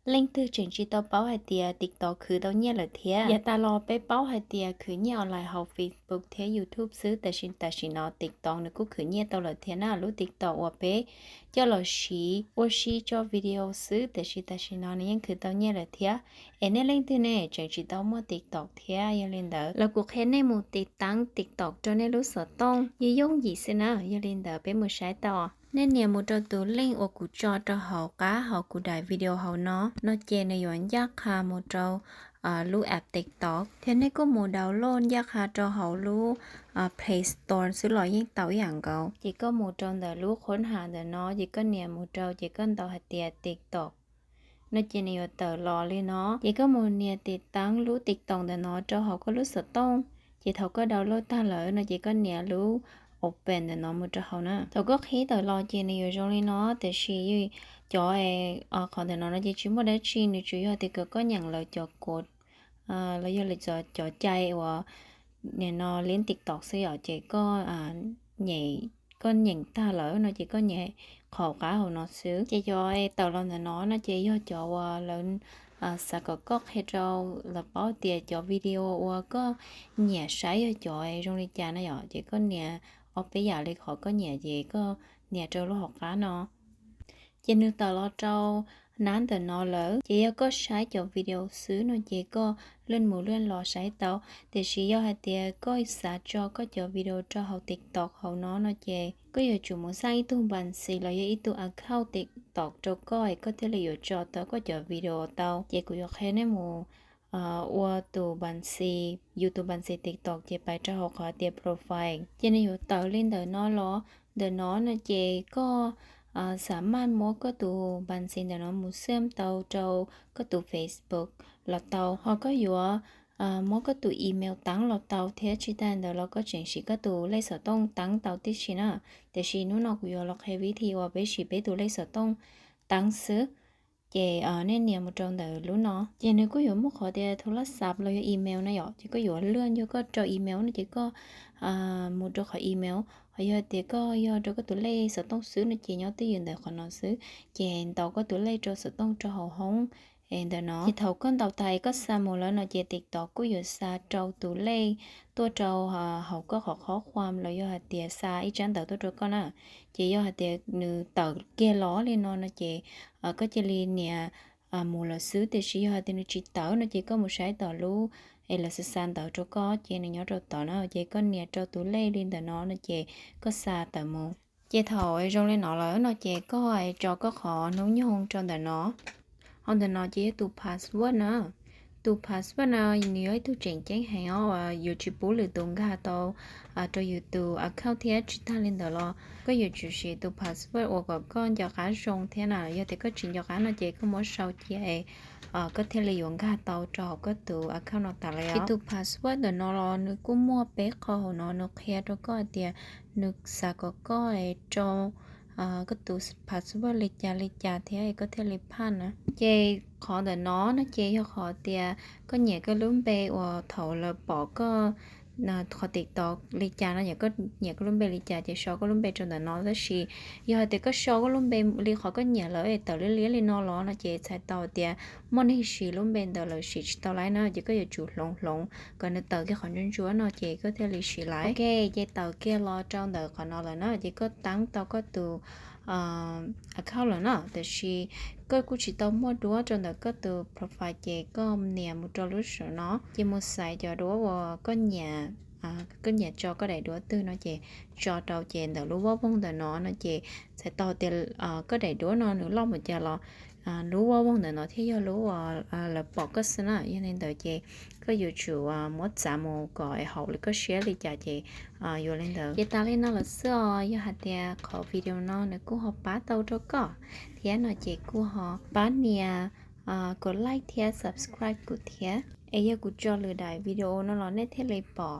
Leej twg tseem tsis tau paub hais tias TikTok khwv tau nyiaj lawm thiab? Yav tas los peb paub hais tias khwv nyiaj online hauv Facebook thiab YouTube xwb, tab sis tam sim no TikTok nws kuj khwv nyiaj tau lawm thiab na. Lub TikTok uas peb coj los siv ua si tso video xwb, tiam sis tam sim no nws yeej khwv tau nyiaj lawm thiab. Es nej leej twg ne tseem tsis tau muaj TikTok thiab? Yog li ntawd los kuv qhia nej mus tiv teeb TikTok rau nej lub xov tooj yooj yooj yim xwb na. Yog li ntawd peb mus saib tau. Nej nias mus rau tus link uas kuv tso rau hauv qab hauv kuv daim video hauv no, no ces nws yuav ncaj qha mus rau lub app TikTok, thiab nej kuj mus download ncaj qha rau hauv lub Play Store xwb los yeej tau ib yam nkaus. Ces koj mus rau ntawm lub qhov hav ntawm no, ces koj nias mus rau, ces koj ntaus hais tias TikTok, no ces nws yuav tawm los li no. Ces koj mus nias tiv teeb lub TikTok ntawm no rau hauv koj lub xov tooj. Ces thaum koj download tag lawm no ces koj nias lub open ntawm no mus rau hauv na. Thaum koj qhib tawm los ces nws yuav zoo li no, tiam sis cov qhov ntawm no no ces tsis muaj dab tsi, nws tsuas yog tias kom koj nyeem lawv cov code los yog lawv cov cai uas nim no liab TikTok xwb yom. Ces koj nyem, koj nyeem tag lawm no ces koj nyem qhov qab hauv no xwb. Ces cov tawm los ntawm no no ces yog cov uas lawv xav kom koj qhia rau lawv paub tias cov video uas koj nyiam saib yog cov zoo li cas na yom. Ces koj nias ob peb yam li qhov koj nyiam ces koj nias rau lub hauv qab no. Ces nws tawm los rau nab ntawm no lawm. Ces yog koj saib cov video xwb no ces koj lwj mus lwj los saib tau. Tiam sis yog hais tias koj xav tso koj cov video rau hauv TikTok hauv no no ces koj yuav tsum mus xaj ib tug npas xis los yog ib tug account TikTok rau koj es koj thiaj li yuav tso tau koj cov video tau. Ces kuv yuav qhia nej mus ua tus npas xis, yus tus npas xis TikTok ces pais rau hauv qhov tias profile. Ces nws yuav tawm li ntawm no los, ntawm no no ces koj xam maj muab koj tus npas xis ntawm no mus xwm tau rau koj tus Facebook los tau, ho koj yuav muab koj tus email teeb los tau thiab. Tsis tas ntawd los koj tseem siv koj tus lej xov tooj teeb tau tib si na. Tiam sis hnub no kuv yuav los qhia vib thi uas peb siv peb tus lej xov tooj teeb xwb. Ces nej nias mus rau ntawm lub no, ces nws kuj yuav muaj qhov tias thu laj xav los yog email na yom. Ces koj yuav lwj, yog koj rau email no ces koj mus rau qhov email, ho yog tias koj yog rau koj tus lej xov tooj xwb no ces nyob twj ywm ntawm qhov no xwb. Ces ntaus koj tus lej rau xov tooj rau hauv hoob ntawm no. Ces thaum koj ntaus tas koj xa mus lawm no ces TikTok kuj yuav xa rau tus lej tuaj rau hauv koj qhov qhob qhuam los yog hais tias xa ib tsab ntawv tuaj rau koj na. Ces yog hais tias nws tawm kiag los li no no ces koj cia li nias mus lawm xwb. Tiam sis yog hais tias nws tsis tawm no ces koj mus saib tom lub es lawv xa xa ntawv rau koj ces nws nyob rau tod na. Ces koj nias rau tus lej li ntawm no no ces koj xa tawm mus. Ces thaum zoo li no lawm no ces koj tso koj qhov hnub nyoog rau ntawm no. Ho ntawm no ces yog tus password na. Tus password no nws yog ib tug tseem ceeb heev os, yuav tsis pub lwm tus nkag tau rau yus tus account thiab. Tsis tag li ntawd los koj yuav tsum siv tus password uas kom koj nco qab zoo thiab na. Yog tias koj tsis nco qab no ces koj muab sau cia es koj thiaj li yuav nkag tau rau hauv koj tus account no tas li os. Tus password ntawm no los nws kuj muaj peb qho hauv no nws qhia rau koj hais tias nws xav kom koj rau koj tus password li cas li cas thiab koj thiaj li phaj na. Ces qhov ntawm no no ces yog qhov tias koj nyiam koj lub npe uas thaum lawv pom koj qhov TikTok li cas no, yog koj nyiam koj lub npe li cas ces sau koj lub npe rau ntawm no. Tab sis yog hais tias koj sau koj lub npe li qhov koj nyiam lawm es tawm liab liab li no los no ces txhais tau tias muaj neeg siv lub npe ntawd lawm siv tsis tau lawm na. Ces koj yuav tsum hloov hloov kom nws tawm kiag qhov ntsuab ntsuab no ces koj thiaj li siv lawm. Ok, ces tawm kiag los rau ntawm qhov no lawm na ces koj teeb tau koj tus account lawm na. Tiam sis koj kuj tsis tau muaj duab rau ntawm koj tus profile ces koj nias mus rau lub saum no ces mus xaiv cov duab uas koj nyiam, koj nyiam tso koj daim duab twg no ces tso rau. Ces ntawm lub voj voog ntawm no no ces txhais tau tias koj daim duab no nws loj mus cas los lub voj voog ntawm no thiaj yog lub uas lawv pom koj xwb na. Yog li ntawd ces koj yuav tsum muab txav mus kom haum li koj siab li cas ces yuav li ntawd. Ces tas li no lawm xwb os. Yog hais tias qhov video no nws kuj ho pab tau rau koj thiab no ces kuj ho pab nias kom like thiab subscribe kuv thiab es yog kuv tso lwm daim video no los nej thiaj li pom